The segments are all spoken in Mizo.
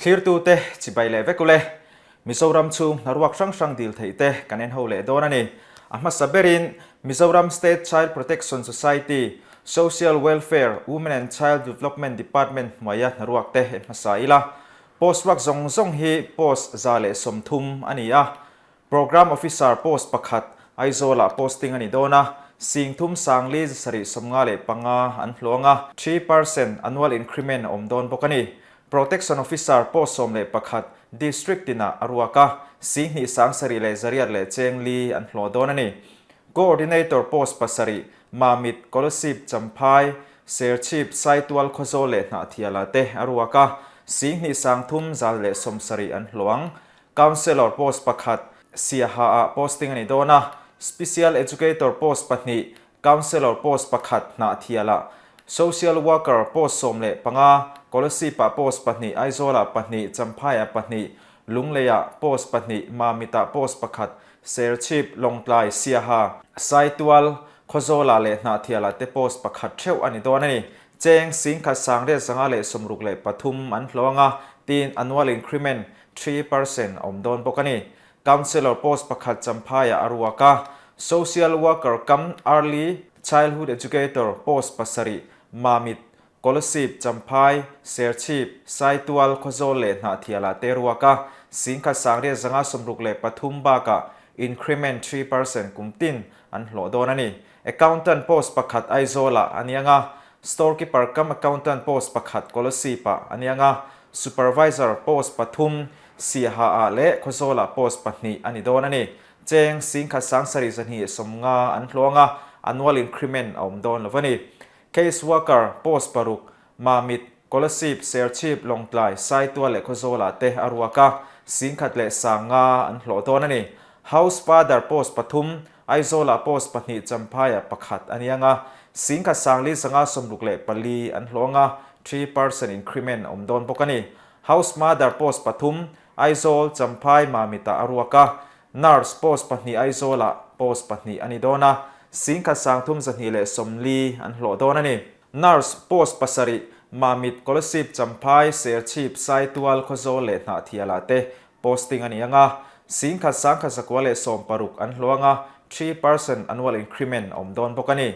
Thlirtute chibai leh vek ule. Mizoram chhung hnaruak hrang hrang dil theih te kan en ho leh dawn a ni. A hmasa berin Mizoram State Child Protection Society, Social Welfare, Women and Child Development Department hnuaia hnaruak te en hmasa ila. Post ruak zawng zawng hi post 130 a ni a. Programme Officer post pakhat Aizawl-ah posting a ni dawn a, 30 sangli 7 55 an hluang a, 3% annual increment a awm dawn bawk a ni. Protection Officer post 11 District tinah a ruak a, 2 sang sarih leh 800 leh cheng li an hlawh dawn a ni. Coordinator post pasarih Mamit, Kolasib, Champhai, Serchhip, Saitual, Khawzawl leh Hnahthiala te a ruak a, 2 sang thum 170 an hlawh ang. Councellor post pakhat Siaha-ah posting a ni dawn a, Special Educator post pahnih, Councellor post pakhat Hnahthialah, Social Worker post 15, Kolasib-ah post pahnih, Aizawl-ah pahnih, Champhai-ah pahnih, Lunglei-ah post pahnih, Mamit-ah post pakhat, Serchhip, Lawngtlai, Siaha, Saitual, Khawzawl-ah leh Hnahthialah te post pakhat theuh a ni dawn a ni. Cheng, 10,000 863 an hlawng a, tiin annual increment 3% a awm dawn bawk a ni. Councellor post pakhat Champhaiah a ruak a, Social Worker cum Early Childhood Educator post pasarih Mamit, Kolasib, Champhai, Serchhip, Saitual, Khawzawl leh Hnahthialah te ruak a, 10,000 863 bakah increment 3% kum tin an hlawh dawn a ni. Accountant post pakhat Aizawlah a ni ang a, Storekeeper cum Accountant post pakhat Kolasib-ah a ni ang a, Supervisor post pathum Siaha-ah leh Khawzawlah post pahnih a ni dawn a ni. Cheng 10,000 7 250 an hlawng a, annual increment a awm dawn lo a ni. Case worker post paruk Mamit, Kolasib, Serchhip, Lawngtlai, Saitual leh Khawzawlah te a ruak a, 10,000 leh 5,000 an hlawh dawn a ni. House father post pathum Aizawlah post pahnih Champhaiah pakhat a ni ang a, 10,000 sangli 564 an hlawh ang a, 3% increment a awm dawn bawk a ni. House mother post pathum Aizawl, Champhai, Mamitah a ruak a, Nurse post pahnih Aizawlah post pahnih a ni dawn a, 10,000 340 an hlawh dawn a ni. Nurse post pasarih Mamit, Kolasib, Champhai, Serchhip, Saitual, Khawzawl leh Hnahthialah te Posting a ni ang a, 10,000 1,160 an hluang a, 3% annual increment a awm dawn bawk a ni.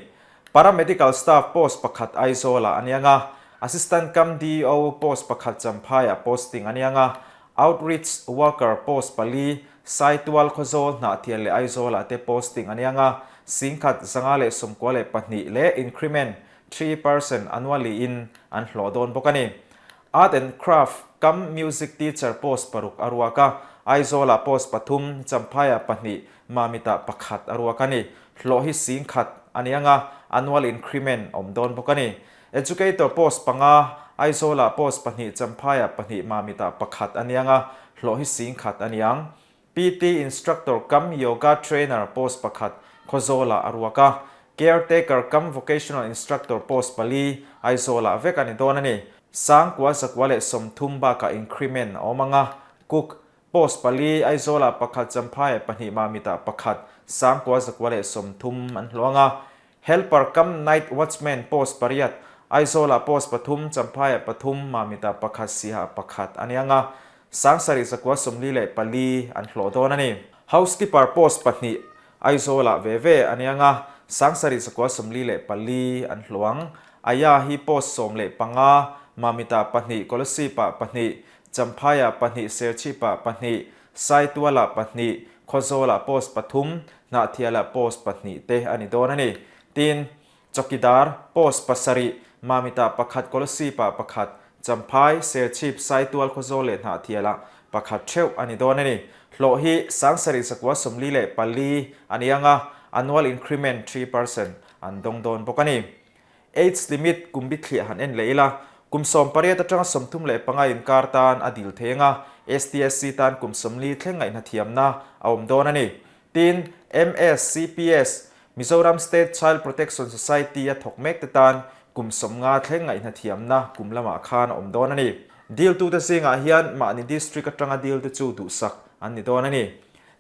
Paramedical staff post pakhat Aizawl-ah a ni ang a, Assistant cum DEO post pakhat Champhai-ah posting a ni ang a, Outreach worker post pali Saitual, Khawzawl, Hnahthial leh Aizawl-ah te posting a ni ang a, 10,000 592 leh increment 3% annually in an hlawh dawn bawk a ni. Art and Craft cum Music Teacher post paruk a ruak a, Aizawlah post pathum, Champhaiah pahnih, Mamitah pakhat a ruak a ni. Hlawh hi 10,000 a ni ang a, annual increment a awm dawn bawk a ni. Educator post panga, Aizawlah post pahnih, Champhaiah pahnih, Mamitah pakhat a ni ang a, hlawh hi 10,000 a ni ang. PT Instructor cum Yoga Trainer post pakhat Khawzawlah a ruak a, Caretaker cum Vocational Instructor post pali Aizawlah vek a ni dawn a ni. 9,000 zakua leh 30 bakah increment a awm ang a, Cook post pali Aizawlah pakhat Champhaiah pahnih Mamitah pakhat 9,000 zakua leh 30 an hlawh ang a, Helper cum Night Watchman post pariat Aizawlah post pathum Champhaiah pathum Mamitah pakhat Sihah pakhat a ni ang a, 7,000 zakua 44 an hlawh dawn a ni. Housekeeper post pahnih Aizawlah ve ve a ni ang a, 7,000 zakua 44 an hlawh ang. Aya hi post 15, Mamitah pahnih, Kolasib-ah pahnih, Champhaiah pahnih, Serchhip-ah pahnih, Saitualah pahnih, Khawzawlah post pathum, Hnahthialah post pahnih te a ni dawn a ni. Tin, Chawkidar, post pasarih, Mamitah pakhat, Kolasib-ah pakhat, Champhai, Serchhip, Saitual, Khawzawl leh Hnahthialah pakhat theuh a ni dawn a ni. Hlawh hi 7,000 zakua 44 a ni ang a, annual increment 3% an dawng dawn bawk a ni. Age limit kum bithliah han en leh ila, kum 18 atanga 35 inkar tan a dil thei ang a, STSC tan kum 40 thleng ngaihnathiamna a awm dawn a ni. Tin, MSCPS, Mizoram State Child Protection Society a thawk mek te tan kum 50 thleng ngaihnathiamna kum lamah khan a awm dawn a ni. Diltute zingah hian mahni district atanga dil te chu duhsak an ni dawn a ni.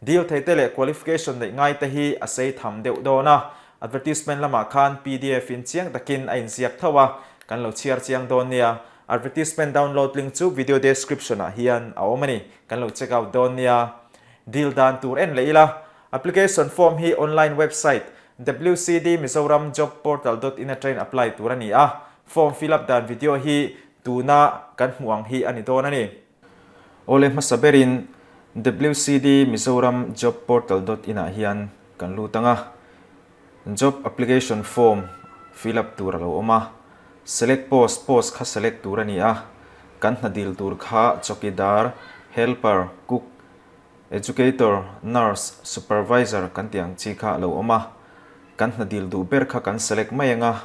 Dil theite leh qualification neih ngai te hi a sei tham deuh dawn a, advertisement lamah khan pdf in chiang takin a inziak tho a, kan lo chhiar chiang dawn nia. Advertisement download link chu video description ah hian a awm a ni. Kan lo check out dawn nia. Dil dan tur en leh ila. Application form hi online website wcdmizoramjobportal.in atangin apply tur a ni a. Form fill up dan video hi tuna kan hmuh ang hi a ni dawn a ni. Awle hmasa berin wcdmizoramjobportal.in ah hian kan lut ang a. Job application form fill up tur a lo awm a, select post post kha select tur a ni a, kan hna dil tur kha chawkidar, helper, cook, educator, nurse, supervisor kan tih ang chi kha a lo awm a, kan hna dil duh ber kha kan select mai ang a.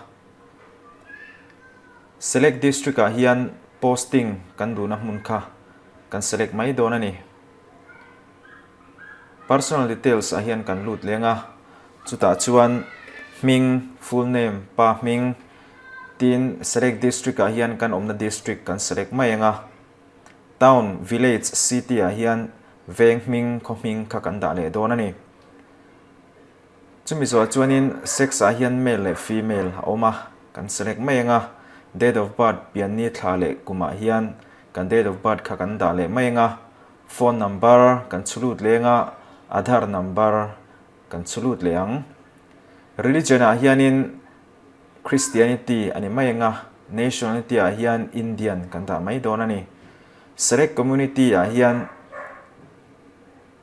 Select district ah hian posting kan duhna hmun kha kan select mai dawn a ni. Personal details ah hian kan lut leng a, chutah chuan hming, full name, pa hming, tin select district ah hian kan awmna district kan select mai ang a, town, village, city ah hian veng hming, khaw hming kha kan dah leh dawn a ni. Chumi zawh chuanin sex ah hian male leh female a awm a, kan select mai ang a, date of birth pianni thla leh kumah hian kan date of birth kha kan dah leh mai ang a, Phone number kan chhu lut leng a, Aadhaar number kan chhu lut leh ang. Religion ah hianin Christianity a ni mai ang a, Nationality ah hian Indian kan dah mai dawn a ni. Select Community ah hian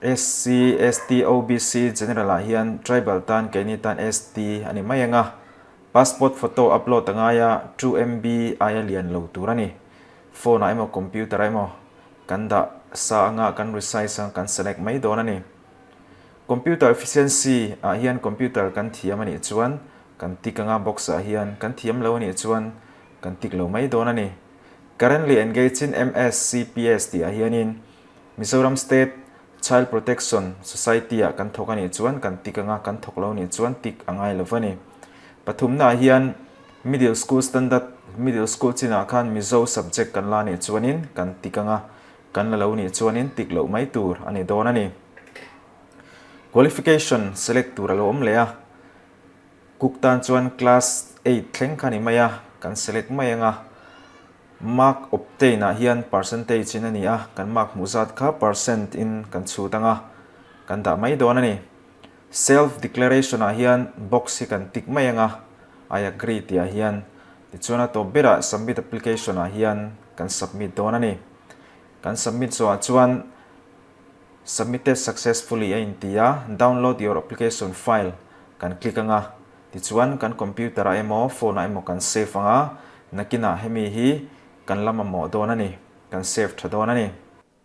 SC, ST, OBC, General ah hian Tribal tan keini tan ST a ni mai ang a. Passport photo upload a ngai a, 2MB aia lian lo tur a ni. Phone ah emaw computer ah emaw Kan dah sa anga kan resize ang kan select mai dawn a ni. Computer efficiency ah hian computer kan thiam a nih chuan kan tick anga box ah hian kan thiam lo a nih chuan kan tick lo mai dawn a ni. Currently engaged in MSCPS tih ah hianin Mizoram State Child Protection Society ah kan thawk a nih chuan kan tick anga kan thawk lo a nih chuan tick a ngai lo va ni. Pathumna ah hian Middle School Standard, Middle School chinah khan Mizo subject kan la nih chuanin kan tik anga, kan la lo nih chuanin tik loh mai tur a ni dawn a ni. Qualification select tur a lo awm leh a, Cook tan chuan class eight thleng kha ni mai a, kan select mai anga, mark obtain ah hian percentage in a ni a, kan mark hmuh zat kha percent in kan chhut anga, kan dah mai dawn a ni. Self declaration ah hian box hi kan tick mai anga, I agree tih ah hian tichuan a tawp berah submit application ah hian kan submit dawn a ni. Kan submit zawhah chuan submitted successfully a inti a, download your application file kan click anga, tichuan kan computer ah emaw phone ah emaw kan save anga, nakinah hemi hi kan la mamawh dawn a ni, kan save tha dawn a ni.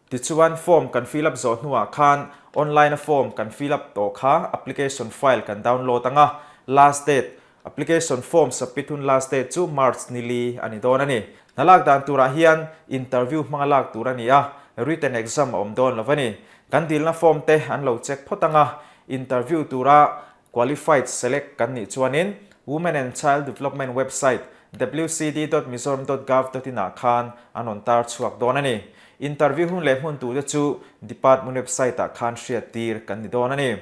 Tichuan form kan fill up zawh hnuah khan online a form kan fill up tawh kha application file kan download ang a, last date, application form submit hun last date chu March ni li a ni dawn a ni. Hna lak dan turah hian interview hmanga lak tur a ni a, written exam a awm dawn lo a ni. Kan dilna form te an lo check phawt ang a, interview tura Qualified select kan nih chuanin Women and Child Development website wcd dot mizoram dot gov dot in ah khan an rawn tar chhuak dawn a ni. Interview hun leh hmun turte chu department website ah khan hriat tir kan ni dawn a ni.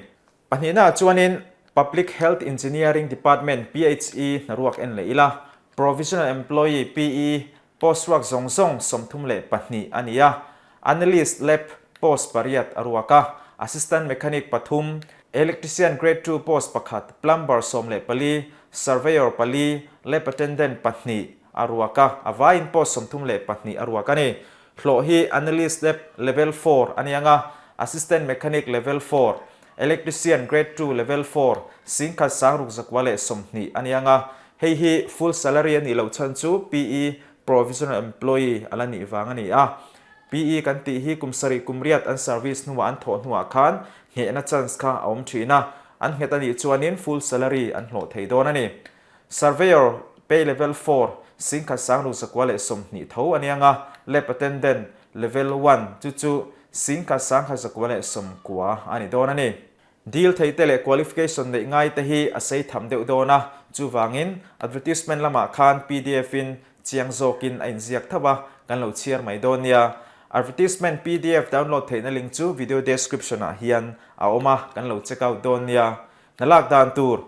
Pahnihna ah chuanin Public Health Engineering Department, PHE, hnaruak en leh ila, Provisional Employee, PE, Post ruak zawng zawng 32 a ni a, Analyst Lab post pariat a ruak a, Assistant Mechanic pathum, Electrician Grade Two post pakhat, Plumber 14, Surveyor pali, Lab Attendant pahnih a ruak a, a vaiin post 32 a ruak a ni. Hlawh hi Analyst Lab Level Four a ni ang a, Assistant Mechanic Level Four, Electrician Grade Two Level Four, 16,620 a ni ang a, Hei hi full salary a nih loh chhan chu PE, Provisional Employee, a la nih vang a ni a. PE kan tih hi kum sarih kum riat an service hnuah an thawh hnuah khan nghehna chance kha a awm thin a, an nghet a nih chuanin full salary an hlawh thei dawn a ni. Surveyor, pay level four, 16,620 tho a nia nga, Lab Attendant, level one, chu chu 16,190 a ni dawn a ni. Deal thei te leh qualification neih ngai te hi a sei tham deuh dawn a, chuvangin advertisement lamah khan pdf in chiang zawkin a inziak tho a, kan lo chhiar mai dawn nia. Advertisement pdf download theihna link chu video description ah hian a awm a, kan lo check out dawn nia. Hna lak dan tur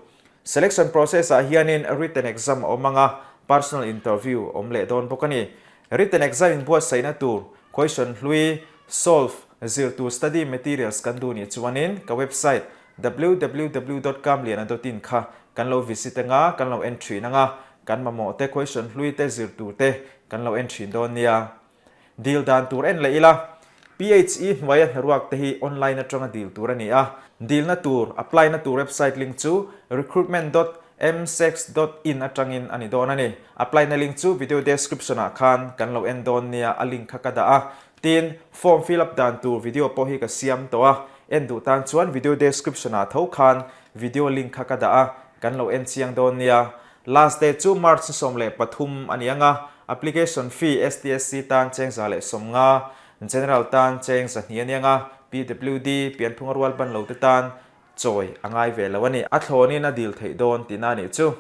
Selection process ah hianin written exam a awm ang a, personal interview a awm leh dawn bawk a ni. Written exam inbuatsaihna tur question hlui, solve, zir tur study materials kan duh nih chuanin ka website www dot kamliana dot in kha kan lo visit anga kan lo en thin anga kan mamawh te question hlui te zir tur te kan lo en thin dawn nia. Dil dan tur en leh ila. PHE hnuaia hnaruak te hi online atanga dil tur a ni a, dilna tur, apply na tur website link chu recruitment dot msex dot in atangin a ni dawn a ni. Apply na link chu video description ah khan kan lo en dawn nia, a link kha ka dah a. Tin, form fill up dan tur video pawh hi ka siam tawh a, en duh tan chuan video description ah tho khan video link kha ka dah a, kan lo en chiang dawn nia. Last day chu March 13 a ni ang a, application fee STSC tan cheng 150, General tan cheng 200 a ni ang a, PWD, pianphunga rual ban lo te tan chawi a ngai ve lo a ni. A thlawnin a dil theih dawn tihna a nih chu.